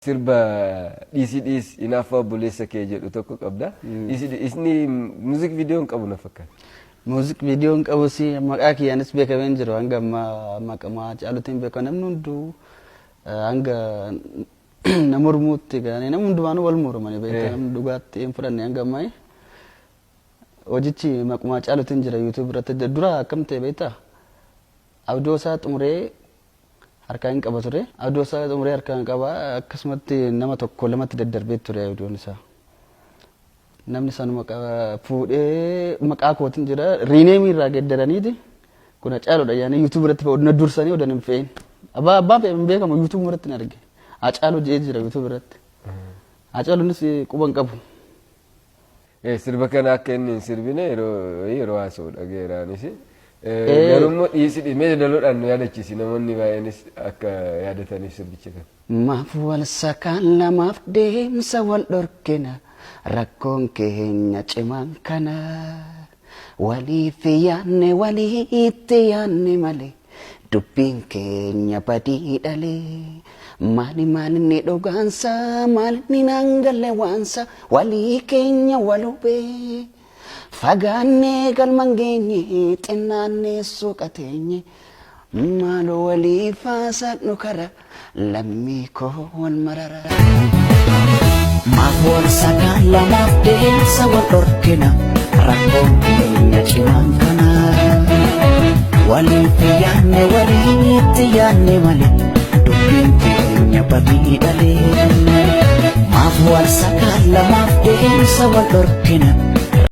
Sirba "Dhiisi dhiisi hinaaffaa obboleessa kee" jedhu tokko qabda. Dhiisi dhiisni music video hin qabu na fakkaata. Music video hin qabus, maqaa kiyyaanis beekamee hin jiru. Hanga ammaa maqaa Hacaaluutiin beekama. Namni hunduu hanga na mormuutti ga'anii, namni hundumaanuu wal mormanii beektaa, namni dhugaatti hin fudhanne hanga ammaa. Hojichi maquma Hacaaluutiin jira YouTube irratti. Dura akkam ta'e beektaa? Audio isaa xumuree harkaa hin qaba ture. Audio isaa xumuree harkaa hin qaba. Akkasumatti nama tokko lamatti daddarbee ture audioon isaa. Namni sanuma fuudhee maqaa kootiin jira. Rename irraa geeddaraniiti. Kun Hacaaluudha yaanii YouTube irratti na dursanii odan hin fe'in. Abbaan fe'e hin beekamu, YouTube irratti hin arge. Hacaaluu jedhee jira YouTube irratti. Hacaaluunis quba hin qabu. Sirba kana akka inni hin sirbine yeroo haasa'u dhageeraanis. Garuu immoo "Dhiisi dhimee" daloodhaan nu yaadachiisi, namoonni baay'eenis akka yaadataniif sirbicha kana. Maaf wal sakaan lamaaf deemsa wal dhorkina, rakkoon keenya cimaan kana. Waliif yaanne, waliitti yaanne malee, dubbiin keenya badii dhalee. Maali maalinni dhugaansa, maalinni naan galle waansa, walii keenya wal hubee. Fagaannee galman geenye, xinnaannee suuqa teenye. Maaloo walii faasadhu kara, lammii koo wal marara. Maaf wal sakaan lamaaf deemsa wal dhorkina, rakkoon keenya cimaan kana. Waliif yaanne, waliitti yaanne malee, dubbiin keenya badii dhalee. Maaf wal sakaan lamaaf deemsa wal dhorkina.